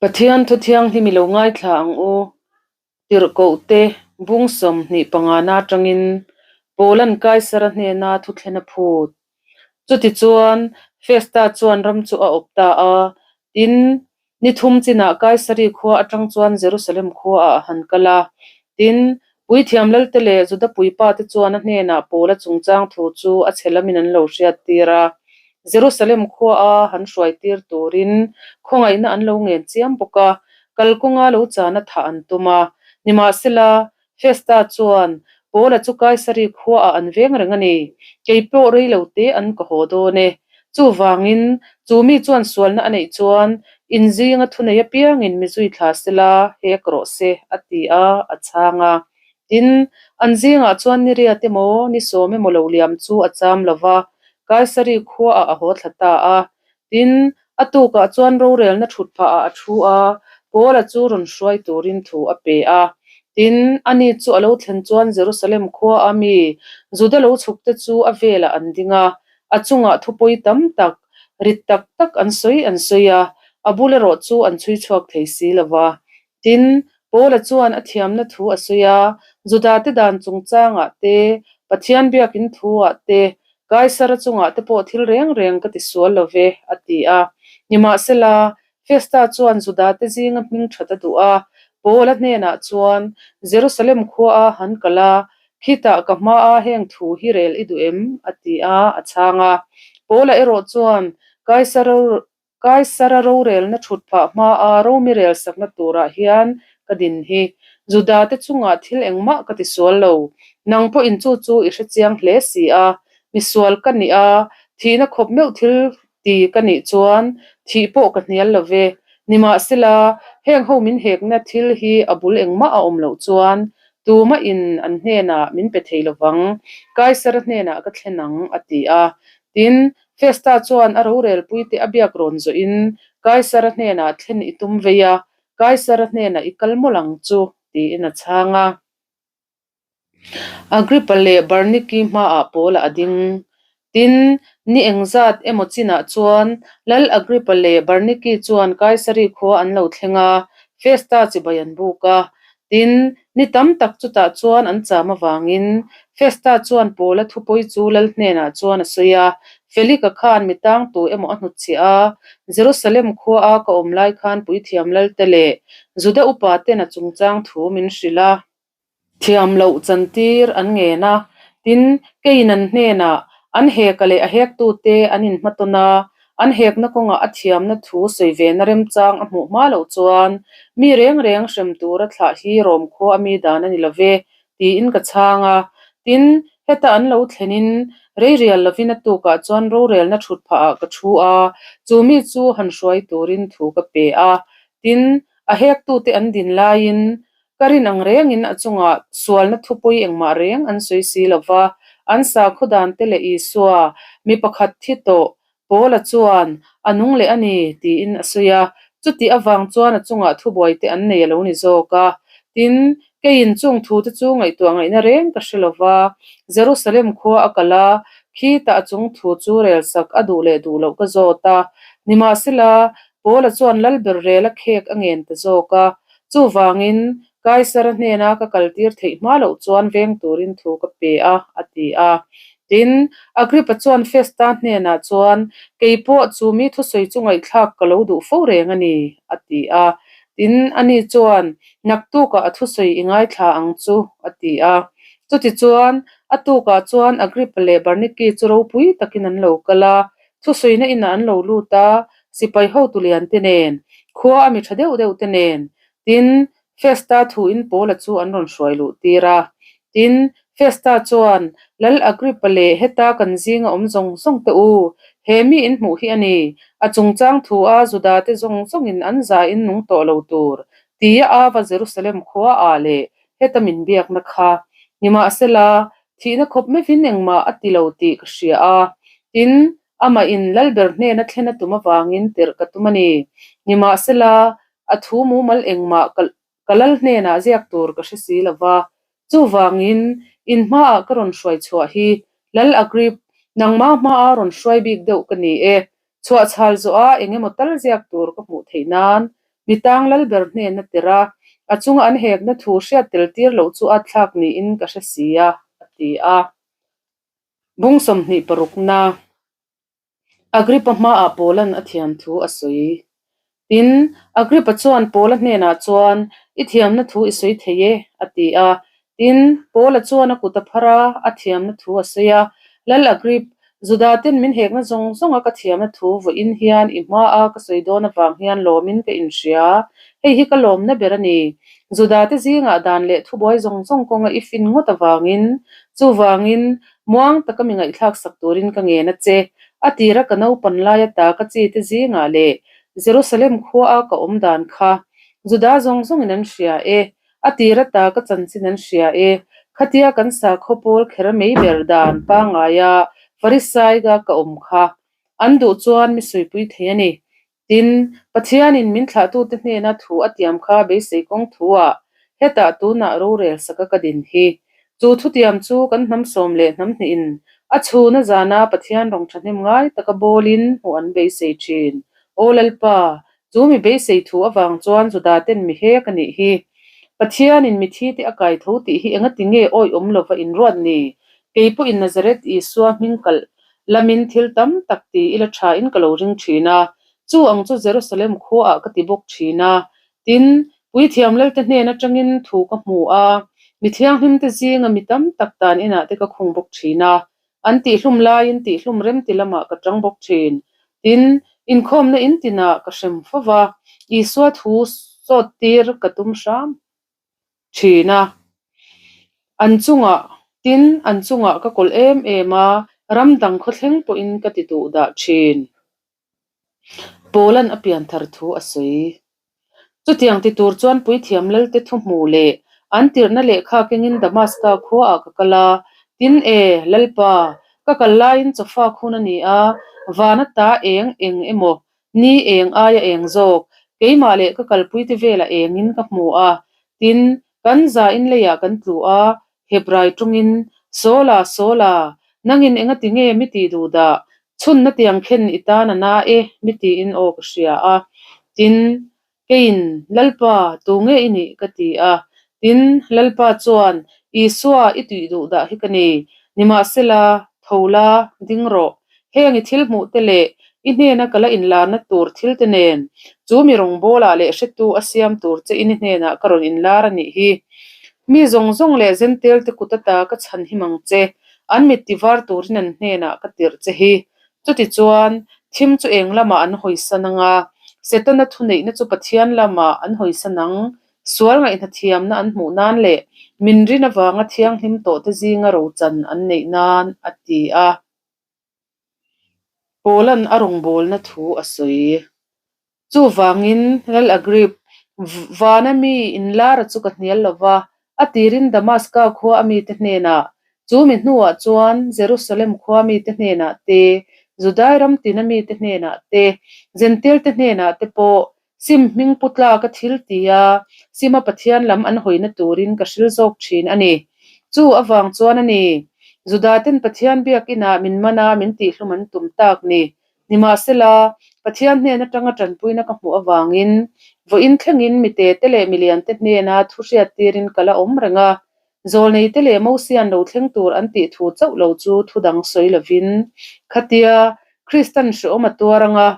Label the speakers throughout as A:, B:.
A: Pathian thu thianghlim i lo ngaithla ang u. Tirhkohte bung 25 na atangin Paula'n Kaisara hnena thu thlen a phut. Chutichuan, Festa chuan ram chu a awp ta a, tin, Ni thum chinah Kaisari khua atang chuan Jerusalem khuaah a han kal a. Tin, Puithiam Lalte leh Juda puipate chuan a hnenah Paula chungchang thu chu a chhe lamin an lo hriattir a. Jerusalem khuaa han hruaitir turin khawngaihna an lo ngen chiam bawk a, kalkawnga lo chana thah an tum a. Nimahsela, Festa chuan, Paula chu Kaisari khuaah an veng reng a ni, kei pawh rei lo te an ka haw dawn e. Chuvangin, chu mi chuan sualna a neih chuan inzinga thunei apiangin mi zui thla sela hek rawh se, a ti a, a chhang a. Tin, an zingah chuan ni riat emaw, ni sawm emaw lo liam chu a cham lo va, Kaisari khuaah a haw thla ta a. Tin, a tukah chuan rorelna thut phahah a thu a, Paula chu rawn hruai turin thu a pe a. Tin, ani chu a lo thlen chuan Jerusalem khuaa mi Juda lo chhukte chu a velah an ding a, a chungah thupawi tam tak, rit tak tak an sawi an sawi a, a bul erawh chu an chhui chhuak thei si lo va. Tin, Paula chuan a thiamna thu a sawi a, Judate dan chungchangah te, Pathian biakin thuah te, Kaisara chungah te pawh thil reng reng ka ti sual lo ve, a ti a. Nimahsela, Festa chuan Judate zinga hming that a duh a, Paula hnenah chuan, Jerusalem khuaa han kal a, khitah ka hmaa heng thu hi rel i duh em? a ti a, a chhang a. Paula erawh chuan, Kaisara Kaisara rorelna thut phah hmaa Romi rel sakna turah hian ka din hi. Judate chungah thil engmah ka ti sual lo. Nang pawhin chu chu i hrechiang hle si a. Misual ka nih a, thihna khawp meuh thil ti ka nih chuan thih pawh ka hnial lo ve. Nimahsela, heng ho min hekna thil hi a bul engmah a awm loh chuan tumahin an hnenah min pe thei lovang. Kaisara hnenah ka thlen ang, a ti a. Tin, Festa chuan a rorelpuite a biak rawn zawhin Kaisara hnenah thlen i tum vei a, Kaisara hnenah i kal mawlh ang chu, tiin a chhang a. Agrippa leh Berniki hmaah Paula a ding. Tin, ni engzat emaw chinah chuan Lal Agrippa leh Berniki chuan Kaisari khua an lo thleng a, Festa chibai an buk a. Tin, ni tam tak chutah chuan an cham avangin Festa chuan Paula thupawi chu lal hnenah chuan a sawi a, Felika khan mi tangtu emaw a hnutchhiah a, Jerusalem khuaa ka awm lai khan puithiam lalte leh Juda upa ten a chungchang thu min hrilh a. Thiam loh chantir an ngen a, tin, keiin an hnenah an heka leh a hektute an inhmatawn a, an hekna kawngah a thiamna thu sawi vena remchang a hmuh hma loh chuan mi reng reng hrem tura thlah hi Rom khua a mi dan a ni lo ve, tiin ka chhang a. Tin, heta an lo thlenin rei rial lovin a tukah chuan rorelna thut phahah ka thu a, chu mi chu han hruai turin thu ka pe a. Tin, a hektute an din laiin Ka rin ang rengin a chungah sualna thupui engmah reng an sawi si lo va, an sakhaw dante leh Isua, mi pakhat thi tawh, Paula chuan, A nung leh a ni, tiin a sawi a. Chutih avang chuan a chungah thubuaite an nei a lo ni zawk a. Tin, keiin chung thute chu ngaihtuah ngaihna reng ka hre lo va, Jerusalem khua a kal a, khitah a chung thu chu relsak a duh leh duh loh ka zawt a. Nimahsela, Paula chuan Lalber rel a khek a ngen ta zawk a. Chuvangin, Kaisara hnena ka kaltir theih hma loh chuan veng turin thu ka pe a, a ti a. Tin, Agrippa chuan Festa hnenah chuan, Kei pawh chu mi thusawi chu ngaihthlak ka lo duh fo reng a ni, a ti a. Tin, ani chuan, Naktukah a thusawi i ngaithla ang chu, a ti a. Chutichuan, a tukah chuan Agrippa leh Bernike chu ropui takin an lo kal a, Thusawina inah an lo lut a, sipai hotu lian te nen, khua a mi tha deuh deuh te nen, tin, Festa thuin Paula chu an rawn hruai luh tir a. Tin, Festa chuan, Lal Agrippa leh heta kan zinga awm zawng zawng te u, he mi in hmuh hi a ni, a chungchang thu a Juda te zawng zawngin an za in nung tawh lo tur, tia Ava Jerusalem khua ah leh heta min biakna kha. Nimahsela, Thihna khawp meuhin engmah a ti lo tih ka hria a, tin, amah in Lalber hnena thlen a tum avangin tirh ka tum a ni. Nimahsela, a thu mumal engmah ka ka lal hnenah ziak tur ka hre si lo va. Chuvangin, in hmaah ka rawn hruai chhuah hi Lal Agrip, nangmah hmaa rawn hruai bik deuh ka ni e. Chhuahchhal zawha eng emaw tal ziak tur ka hmuh theih nan. Mi tang lal ber hnena tirh a, a chunga an hekna thu hriat tel tir loh chu a thlak niin ka hre si a, a ti a. Bung 26na. Agrippa hmaah Paula'n a thiam thu a sawi. Tin, Agrippa chuan Paula hnenah chuan, I thiamna thu i sawi thei e, a ti a. Tin, Paula chuan a kut a phar a, a thiamna thu a sawi a. Lal Agrip, Judaten min hekna zawng zawnga ka thiamna thu vawiin hian i hmaa ka sawi dawn avang hian lawmin ka inhria. Hei hi ka lawmna ber a ni. Judate zingah dan leh thubuai zawng zawng kawnga i fin ngawt avangin, chuvangin Muang taka mi ngaihthlak sak turin ka ngen a che. A tira ka naupan lai ata ka chi te zingah leh Jerusalem khuaa ka awm dan kha Juda zawng zawngin an hria e. A tir ata ka chanchin an hria e. Khatia kan sakhaw pawl kher mei ber dan pangaia Farisaiga ka awm kha an duh chuan mi suipui thei a ni. Tin, Pathianin min thlahtute hnena thu a tiam kha beisei kawng thuah hetah tunah rorel saka ka din hi. Chu thutiam chu kan hnam sawm leh hnam hnihin a chhuna zana Pathian rawng thahnem ngai taka bawlin hmuh an beisei thin. Aw Lalpa, chu mi beisei thu avang chuan Judaten mi hek a nih hi. Pathianin mi thite a kai tho tih hi engati nge awihawm lova inruat ni? Kei pawhin Nazareth Isua hming kalh Lamin thil tam tak ti ila tha in ka lo ring thin a, chu ang chu Jerusalem khuaah ka ti bawk thin a. Tin, Puithiam Lalte hnen atangin thu ka hmu a, mi thianghlimte zinga mi tam tak tan inah te ka khung bawk thin a, an tihhlum laiin tihhlum remti lamah ka tang bawk thin. Tin, inkhawmna in tinah ka hrem fo va, Isua thu sawt tir ka tum hram thin a, an chungah, tin, an chungah ka kawlh em em a, ram dang khawthleng pawhin ka ti duh dah thin. Paula'n a pian thar thu a sawi. Chutiang ti tur chuan Puithiam Lalte thu hmu leh an tirhna lehkha kengin Damaska khuaah ka kal a, tin e, Lalpa, ka kal laiin chawfak hun a ni a, vana ta eng eng emaw Ni eng aia eng zawk, keimah leh ka kalpuite velah engin ka hmu a, tin, kan za in leiah kan tlu a, Hebrai tawngin, Sawla, Sawla, nangin engati nge mi tih duh dah? Chhunna tiang khen i tan a na e, mi tiin aw ka hria a. Tin, Keiin, Lalpa, tu nge i nih? ka ti a. Tin, Lalpa chuan, Isua, i tih duh dah hi ka ni. Nimahsela, tho la, ding rawh. Heng i thil hmuh te leh i hnena ka la inlarna tur thil te nen, chu mi rawngbawlah leh hretu a siam tur che in i hnenah ka rawn inlar a nih hi. Mi zawng zawng leh Zentel te kut ata ka chhan him ang che, an mit tivar turin an hnenah ka tirh che hi. Chutichuan, thim chu eng lamah an hawisan ang a, Setana thuneihna chu Pathian lamah an hawisan ang. Sual ngaihna thiamna an hmuh nan leh min rin avanga thianghlim tawhte zinga rochan an neih nan, a ti a. Paula'n a rawngbawlna thu a sawi. Chuvangin, Lal Agrip, vana mi inlara chu ka hnial lo va, a tirin Damaska khua a mite hnenah, chu mi hnuah chuan Jerusalem khua mite hnenah te, Judai ram tina mite hnenah te, Jentail-te hnenah te pawh sim hming pu tlaka thil ti a, sima Pathian lam an hawina turin ka hril zawk thin a ni. Chu avang chuan a ni, Judaten Pathian biakinah min man a, min tihhlum an tum tak ni. Nimahsela, Pathian hnen atanga tanpuina ka hmuh avangin, vawiin thlengin mitete leh miliante hnena thu hriattirin ka la awm reng a. Zawlneite leh Mosian lo thleng tur an tih thu chauh lo chu thu dang sawi lovin, khatia Kristan hrehawm a tuar anga,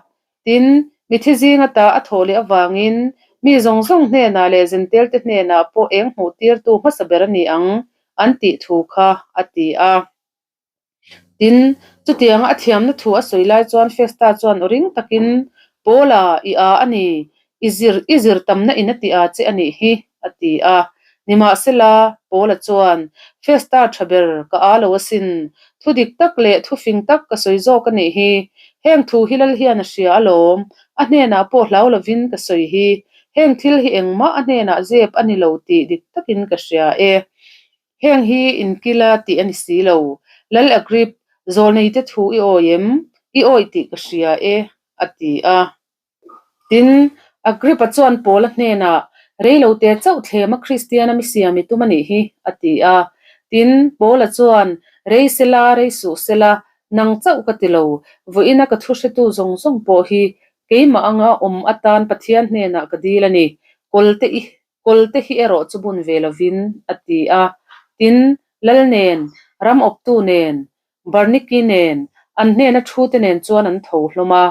A: tin, mithi zinga ta a thawh leh avangin mi zawng zawng hnenah leh Zentelte hnenah pawh eng hmuhtirtu hmasa ber a ni ang an tih thu kha a ti a. Tin, chutianga a thiamna thu a sawi lai chuan Festa chuan aw ring takin, Paula, i â a ni, i zir, i zir tamna in a ti â che a nih hi, a ti a. Nimahsela, Paula chuan, Festa tha ber, ka â lo asin, thu dik tak leh thu fing tak ka sawi zawk a nih hi. Heng thu hi lal hian a hria alawm, a hnenah pawh hlau lovin ka sawi hi. Heng thil hi engmah a hnenah zep a ni lo tih dik takin ka hria e. Heng hi inkila tih a ni si lo. Lal Agrip, zawlneite thu i awi em? I awi tih ka hria e, a ti a. Tin, Agrippa chuan Paula hnenah, Reilote chauh thlema Kristiana mi siam i tum a nih hi, a ti a. Tin, Paula chuan, Rei sela, rei suh sela, nang chauh ka ti lo, vawiina ka thu hretu zawng zawng pawh hi. Keimah anga awm atan Pathian hnenah ka dil a ni. Kawlte i kawlte hi erawh chu bun ve lovin, a ti a. Tin, Lal nen, ram awptu nen, Barniki nen, an hnena thute nen chuan an tho hlawm a.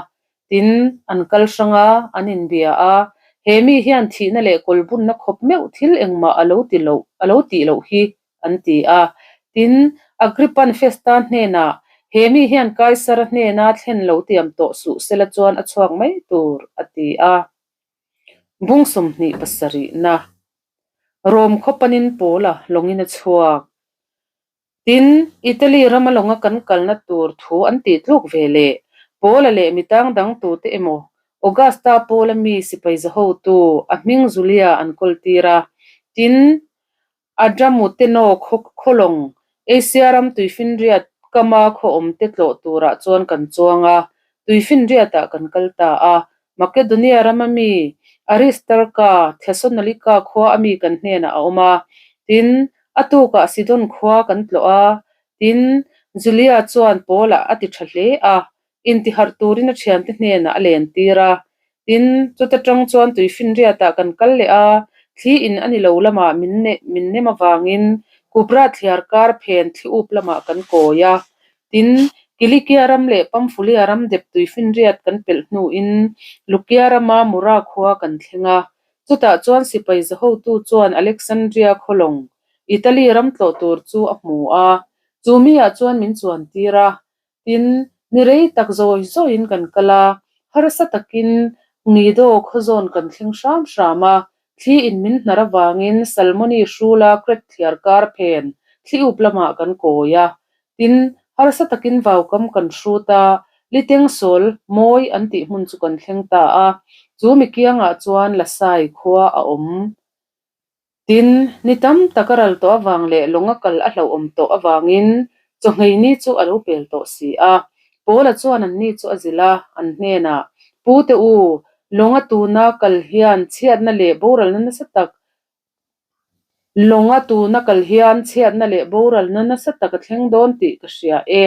A: Tin, an kal hrang a, an inbia a. He mi hian thihna leh kawl bunna khawp meuh thil engmah a lo ti loh, a lo tih loh hi, an ti a. Tin, Agrippa'n Festa hnenah, He mi hian Kaisara hnena thlen lo tiam tawh suh sela chuan a chhuak mai tur, a ti a. Bung 27 na Rom khaw panin Paula lawngin a chhuak. Tin, Italy rama lawnga kan kalna tur thu an tih tluk ve leh, Paula leh mi tang dang tute emaw Augusta Paula mi sipai zahotu a hming Julia an kawl tir a. Tin, Adramuteno khaw khawlawng Asia ram tuifinriat kama khaw awmte tlawh turah chuan kan chuang a, tuifinriatah kan kal ta a. Makedonia rama mi Aristarka, Thessaloniki khua a mi kan hnenah a awm a. Tin, a tukah Sidon khua kan tlawh a. Tin, Julia chuan Paula a ti tha hle a, intiharh turin a thiante hnenah a len tir a. Tin, chuta tang chuan tuifinriatah kan kal leh a, thli in a ni lo lamah min min nem avangin Kupra thliar kar phen thli up lamah kan kawi a. Tin, Kilikia ram leh Pamfulia ram dep tuifinriat kan pelh hnuin Lukia rama Mura khua kan thleng a. Chutah chuan sipai zahotu chuan Alexandria khawlawng, Italy ram tlawh tur chu a hmu a. Chu miah chuan min chuan tir a. Tin, ni rei tak zawi zawiin kan kal a, harsa takin Gnido khawzawn kan thleng hram hram a, thli in min hnar avangin Salmoni hrula Kret thliar kar phen thli up lamah kan kawi a. Tin, harsa takin vaukam kan hrut a, Liteng sawl mawi an tih hmun chu kan thleng ta a, chu mi kiangah chuan Lasai khua a awm. Tin, ni tam tak a ral tawh avang leh lawnga kal a hlauhawm tawh avangin chawhngei ni chu a lo pel tawh si a. Paula chuan anni chu a zilh a, an hnenah, Pu te u, lawnga tuna kal hian chhiatna leh boralna nasa tak lawnga tuna kal hian chhiatna leh boralna nasa tak a thleng dawn tih ka hria e.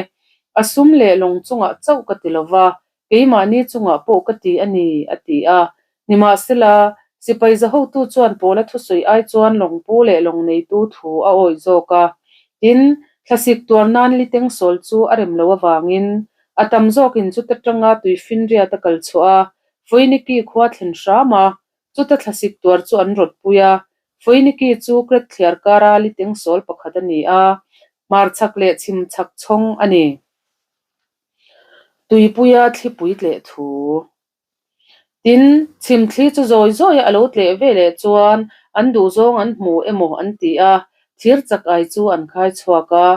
A: A sum leh lawng chungah chauh ka ti lova, Keimahni chungah pawh ka ti a ni, a ti a. Nimahsela, sipai zahotu chuan Paula thusawi ai chuan lawngpu leh lawng neitu thu a awih zawk a. Tin, thlasik tuar nan liteng sawl chu a rem lo avangin, a tam zawkin chuta tanga tuifinriat a kal chhuah a, Foiniki khua thlen hram a, chuta thlasik tuar chu an rawtpui a. Foiniki chu Kret thliar kara liteng sawl pakhat a ni a, hmarchhak leh chhimchhak chhawng a ni. Tuipuia thlipui tleh thu. Tin, chhimthli chu zawi zawia a lo tleh ve leh chuan an duhzawng an hmu emaw an ti a, thir chak ai chu an khai chhuak a,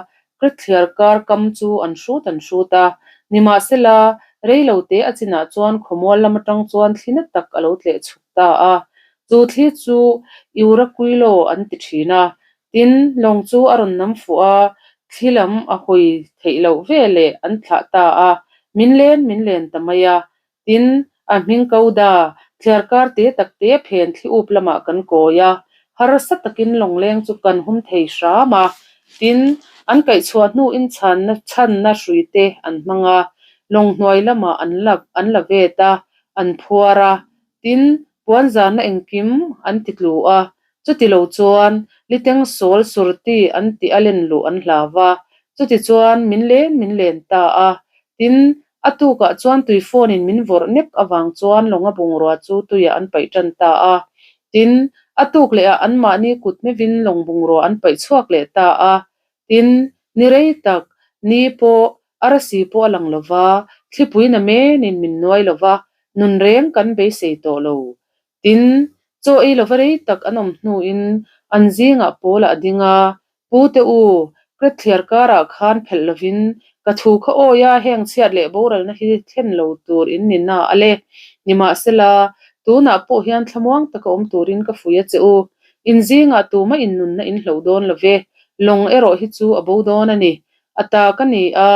A: Kritthliar kar kam chu an hrut an hrut a. Nimahsela, rei lo te a chinah chuan khawmual lam atang chuan thli na tak a lo tleh chhuk ta a. Chu thli chu Euraquilo an ti thin a, Tin, lawng chu a rawn nam fuh a, thli lam a hawi theih loh ve leh an thlah ta a, min len min len ta mai a. Tin, a hming ko da, thliar kar te tak te phen thli up lamah kan kawi a, harsa takin lawngleng chu kan hum thei hram a. Tin, an kaihchhuah hnuin chhanna chhanna hrui te an hmang a, lawng hnuai lamah an la an la vet a, an phuar a. Tin, puan zahna engkim an ti tlu a, chuti lo chuan liteng sawl surti an tih a len luh an hlau va, chuti chuan min len min len ta a. Tin, a tukah chuan tui phone in min vawrh nek avang chuan lawnga bungrua chu tuiah an paih tan ta a. Tin, a tuk lehah anmahni kut mevin lawng bungrua an paih chhuak leh ta a. Tin, ni rei tak, ni pawh arasi pawh a lang lo va, thlipui na menin min nuai lo va, nun reng kan beisei tawh lo. Tin, chaw ei lova rei tak an awm hnuin an zingah Paula a ding a, Pu te u, Kretthliar karah khan phelh lovin ka thu kha awi a, heng chhiat leh boralna hi thlen lo tur in ni na a le. Nimahsela, tunah pawh hian thlamuang taka awm turin ka fui a che u. In zingah tumah in nunna in hloh dawn lo ve, lawng erawh hi chu a bo dawn a ni. A ta ka ni a,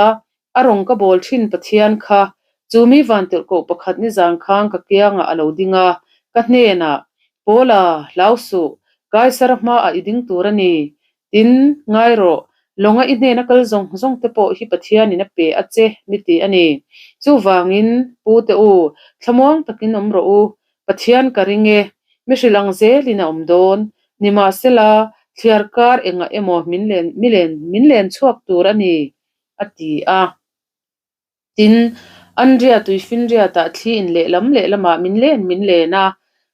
A: a rawng ka bawl thin Pathian kha, chu mi vantirhkoh pakhat nizan khan ka kiangah a lo ding a, ka hnenah, Paula, hlau suh, Kaisara hmaah i ding tur a ni. Tin, ngai rawh, Lawnga i hnena kal zawng zawng te pawh hi Pathianin a pe a che mi ti a ni. Chuvangin, Pu te u, thlamuang takin awm rawh u, Pathian ka ring e, mi hrilh ang zelin a awm dawn. Nimahsela, thliar kar engah emaw min len mi len min len chhuak tur a ni, a ti a. Tin, Andria tuifinriatah thli in lehlam lehlamah min len min len a.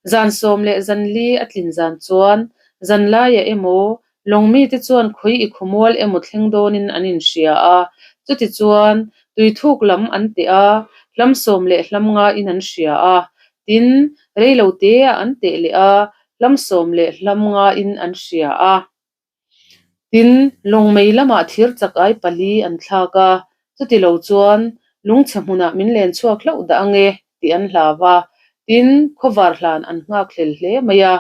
A: Zan sawm leh zan li a tlin zan chuan, zan laiah emaw, lawng mite chuan khawi i khawmual emaw thleng dawnin an inhria a. Chutichuan, tuithuk lam an teh a, hlam sawm leh hlam ngaiin an hria a. Tin, reilo teah an teh leh a, hlam sawm leh hlam ngaiin an hria a. Tin, lawng mei lamah thir chak ai pali an thlak a, chuti lo chuan lungchhe hmunah min len chhuak hlauh dah ange tih an hlau a. Tin, khawvar hlan an nghak hlel hle mai a.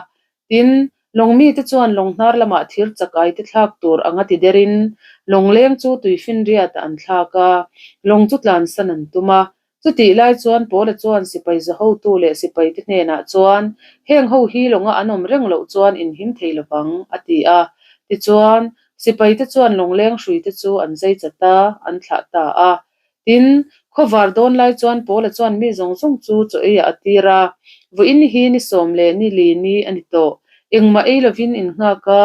A: Tin, lawng mite chuan lawng hnar lamah thir chak ai te thlak tur anga ti derin lawng leng chu tuifinriatah an thlak a, lawng chu tlansan an tum a. Chutih lai chuan Paula chuan sipai zahotu leh sipaite hnenah chuan, Heng ho hi lawnga an awm reng loh chuan in him thei lovang, a ti a. Tichuan, sipaite chuan lawngleng hruite chu an zai chat a, an thlah ta a. Tin, khawvar dawn lai chuan Paula chuan mi zawng zawng chu chaw eiah a tir a. Vawiin hi ni sawm leh ni li ni a ni tawh. Engmah ei lovin in nghak a,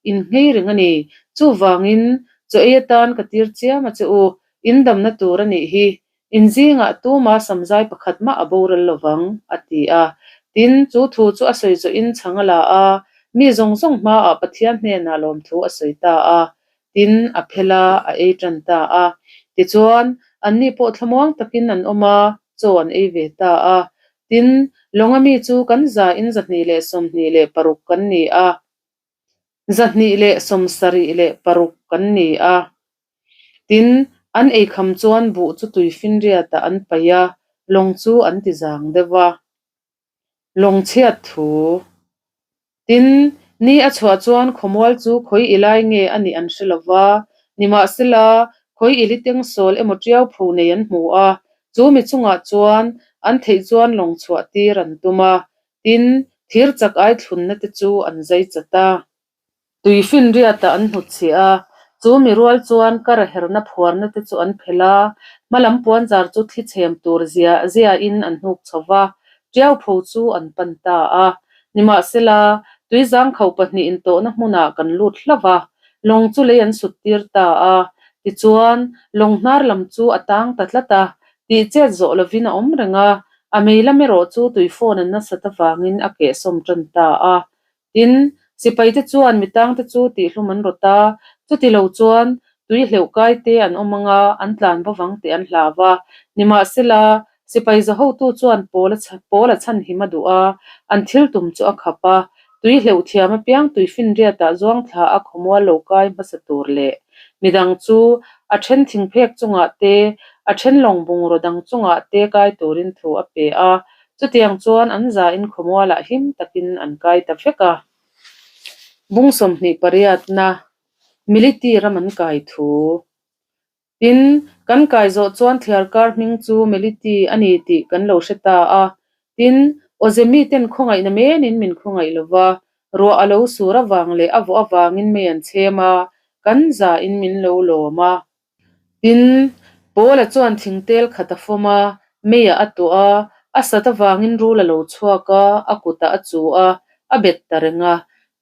A: in nghei reng a ni. Chuvangin, chaw ei atan ka tir chiam a che u. In damna tur a nih hi. In zingah tuma samzai pakhat mah a boral lo vang, a ti a. Tin, chu thu chu a sawi zawhin chhang a la a, mi zawng zawng hmaah Pathian hnenah lawmthu a sawi ta a. Tin, a phel a, a ei tan ta a. Tichuan, anni pawh thlamuang takin an awm a, chaw an ei ve ta a. Tin, lawnga mi chu kan za in 226 kan ni a. 276 kan ni a. Tin, an eikham chuan buh chu tuifinriatah an paih a, lawng chu an ti zang deuh a. Lawng chhiat thu. Tin, ni a chhuah chuan khawmual chu khawi i lai nge a nih an hre lo va, nimahsela, khawi i li teng sawl emaw tiau pho nei an hmu a, chu mi chungah chuan an theih chuan lawng chhuah tir an tum a, tin, thir chak ai thlunna te chu an zai chat a. Tuifinriatah an hnutchhiah a, chu mi rual chuan kar herna phuarna te chu an phelh a, hmalam puanzar chu thli chhem tur zia ziain an hnuk chho va, Tiaupho chu an pan ta a. Nimahsela, tuizangkhauh pahnih intawhna hmunah kan lut hlauh va, lawng chu lei an sut tir ta a. Tichuan, lawng hnar lam chu a tang ta tlat a, tih chet zawh lovin a awm reng a, a mei lam erawh chu tuifawn an nasat avangin a kehsawm tan ta a. Tin, sipaite chuan mi tangte chu tihhlum an rawt a, chuti lo chuan tui hleuh kaite an awm ang a, an tlan bo vang tih an hlau a. Nimahsela, sipai zahotu chuan Paula Paula chhanhim a duh a, an thil tum chu a khap a, tui hleuh thiam apiang tuifinriatah zuang thla a khawmual lo kai hmasa tur leh midang chu a then thingphek chungah te, a then lawng bungraw dang chungah te kai turin thu a pe a. Chutiang chuan an zain khawmualah him takin an kai ta vek a. Bung sawmhnih pariatna Militi ram an kai thu. Tin, kan kai zawh chuan thliarkar hming chu Militi a ni tih kan lo hre ta a. Tin, awze miten khawngaihna menin min khawngaih lo va, ruah a lo sur avang leh a vawh avangin mei an chhem a, kan zain min lo lawm a. Tin, Paula chuan thingtel khat a fawm a, meiah a tuah a, a sat avangin rul a lo chhuak a, a kutah a chu a, a bet ta reng a.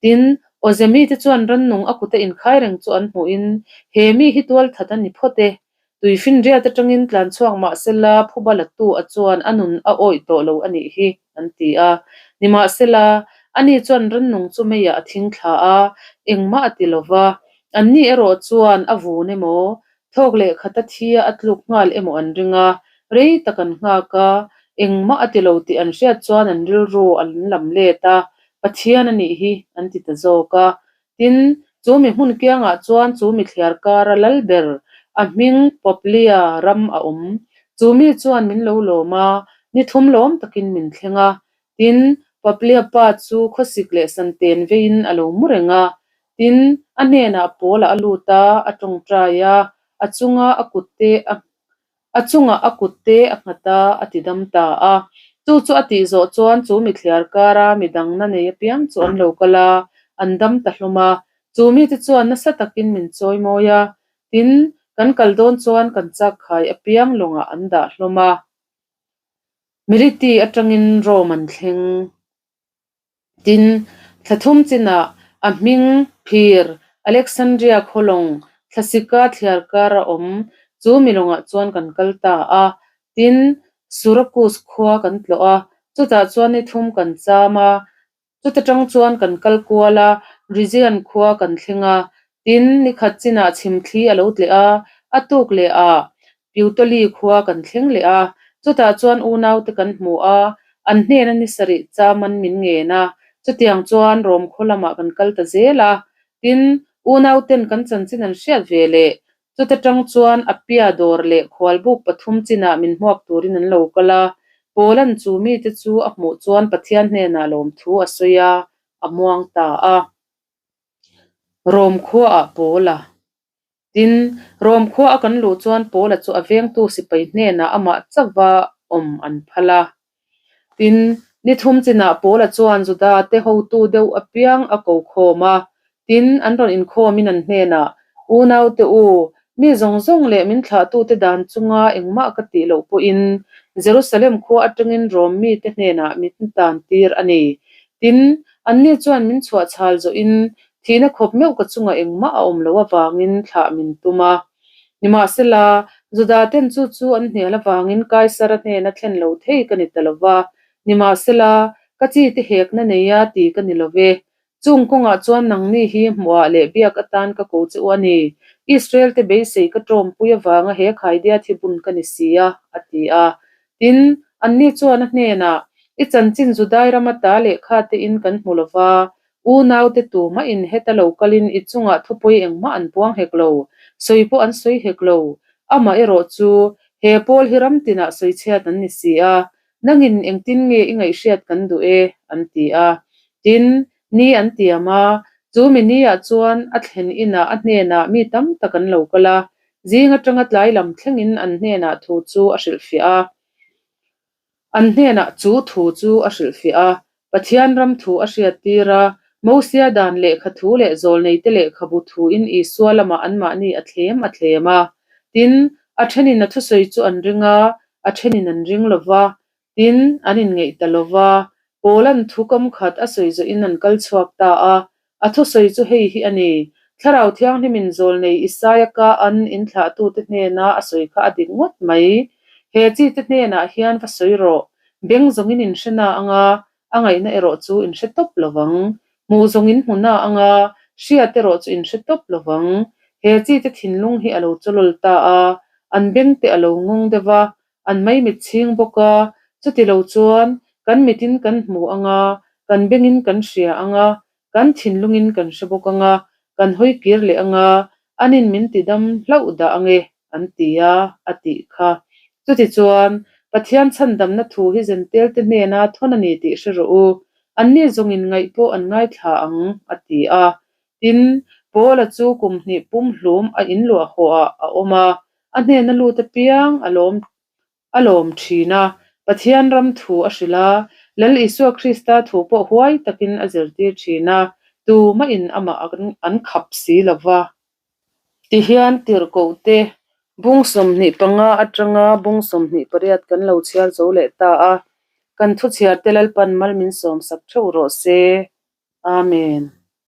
A: Tin, awze mite chuan rannung a kuta inkhai reng chu an hmuhin, He mi hi tualthat a ni phawt e. Tuifinriat atangin tlan chhuak mahsela phuba latu a chuan a nun a awih tawh lo a nih hi, an ti a. Nimahsela, ani chuan rannung chu meiah a thing thla a, engmah a ti lo va. Anni erawh chuan a vun emaw, thawk leh khata thia a tluk nghal emaw an ring a, rei tak an nghak a, engmah a ti lo tih an hriat chuan an rilru an lam let a, Pathian a nih hi an ti ta zawk a. Tin, chu mi hmun kiangah chuan chu mi thliar kara lal ber, a hming Poplia ram a awm. Chu mi chuan min lo lawm a, ni thum lawm takin min thleng a. Tin, Poplia pa chu khawsik leh santen veiin a lo mu reng a. Tin, a hnenah Paula a lut a, a tawngtai a, a chunga a kutte a A chungah a kut te a nghat a, a ti dam ta a. Chu chu a tih zawh chuan chu mi thliar kara mi dangna nei apiang chu an lo kal a, an dam ta hlawm a. Chu mite chuan nasa takin min chawi mawi a, tin, kan kal dawn chuan kan chak khai apiang lawngah an dah hlawm a. Militi atangin Rome an thleng. Tin, thla thum chinah a hming phir Alexandria khawlawng thlasika thliar kar a awm chu milawngah chuan kan kal ta a. Tin, Syracuse khua kan tlawh a, chutah chuan ni thum kan cham a. Chuta tang chuan kan kal kual a, Rhegion khua kan thleng a. Tin, ni khat chinah chhimthli a lo tleh a, a tuk leh ah Piutoli khua kan thleng leh a, chutah chuan unaute kan hmu a, an hnena ni sarih chaman min ngen a, chutiang chuan Rom khaw lamah kan kal ta zel a, tin, unauten kan chanchin an hriat ve leh, chuta tang chuan Appia dawr leh khualbuk pathum chinah min hmuak turin an lo kal a, Paula'n chu mite chu a hmuh chuan Pathian hnenah lawmthu a sawi a, a muang ta a. Rom khuaah Paula. Tin, Rom khua a kan luh chuan Paula chu a vengtu sipai hnenah amah chauha awm an phal a. Tin, ni thum chinah Paula chuan Juda te hotu deuh apiang a ko khawm a. Tin, an rawn inkhawmin an hnenah, Unaute u, mi zawng zawng leh min thlahtute dan chunga engmah ka tih loh pawhin Jerusalem khua atangin Rom mite hnenah min tan tir a ni. Tin, anni chuan min chhuah chhal zawhin Thihna khawp meuh ka chungah engmah a awm loh avangin thlah min tum a. Nimahsela, Juda ten chu chu an hnial avangin Kaisara hnena thlen lo thei ka ni ta lo va. Nimahsela, ka chi te hekna neia ti ka ni lo ve. Chung kawngah chuan nangni hi hmuhah leh biak atan ka ko che u a ni. Israel te beisei ka tawmpui avanga he khaidia thi bun ka ni si a, a ti a. Tin, anni chuan a hnenah, I chanchin Judai rama ta lehkha tein kan hmu lo va, Unaute tumahin heta lo kalin i chungah thupui engmah an puang hek lo, sawi pawh an sawi hek lo. Amah erawh chu he pawl hi ram tinah sawi chhiat an ni si a, nangin engtin nge i ngaihhriat kan duh e, an ti a. Tin, ni an tiam a, chu mi niah chuan a thlen inah a hnenah mi tam tak an lo kal a, zing atanga tlai lam thlengin an hnenah thu chu a hrilhfiah a. An hnenah chu thu chu a hrilhfiah a, Pathian ram thu a hriattir a, Mosia dan lehkha thu leh zawlneite lehkhabu thuin Isua lamah anmahni a thlem a thlem a. Tin, a thenin a thusawi chu an ring a, a thenin an ring lo va. Tin, an inngeih ta lo va. Paula'n thu kam khat a sawi zawhin an kal chhuak ta a, A thusawi chu hei hi a ni, Thlarau Thianghlimin zawlnei Isaia ka an inthlahtute hnena a sawi kha a dik ngawt mai. He chite hnenah hian va sawi rawh. Beng zawngin in hre na anga, a ngaihna erawh chu in hre tawp lo vang. Hmuh zawngin hmu na anga, hriat erawh chu in hre tawp lo vang. He chite thinlung hi a lo chawlawl ta a, an bengte a lo ngawng deuh a, An maimit chhing bawk a, chuti lo chuan kan mitin kan hmu ang a, kan bengin kan hria ang a, kan thinlungin kan hre bawk ang a, kan hawi kir leh ang a, anin min ti dam hlauh dah ang e, an ti a, a tih kha. Chuti chuan, Pathian chhandamna thu hi Zentelte hnena thawn a ni tih hre rawh u, anni zawngin ngaih pawh an ngaithla ang, a ti a. Tin, Paula chu kum hnih pumhlum a inluah hawhah a awm a, A hnena lut apiang a lawm a lawm thin a, Pathian ram thu a hrilh a, Lal Isua Krista thu pawh huai takin a zirtir thin a, tumahin amah an khap si lo va. Tihian tirhkohte bung 25 atanga bung 28 kan lo chhiar zo leh ta a, kan thuchhiarte Lalpan mal min sawmsak theuh rawh se. Amen.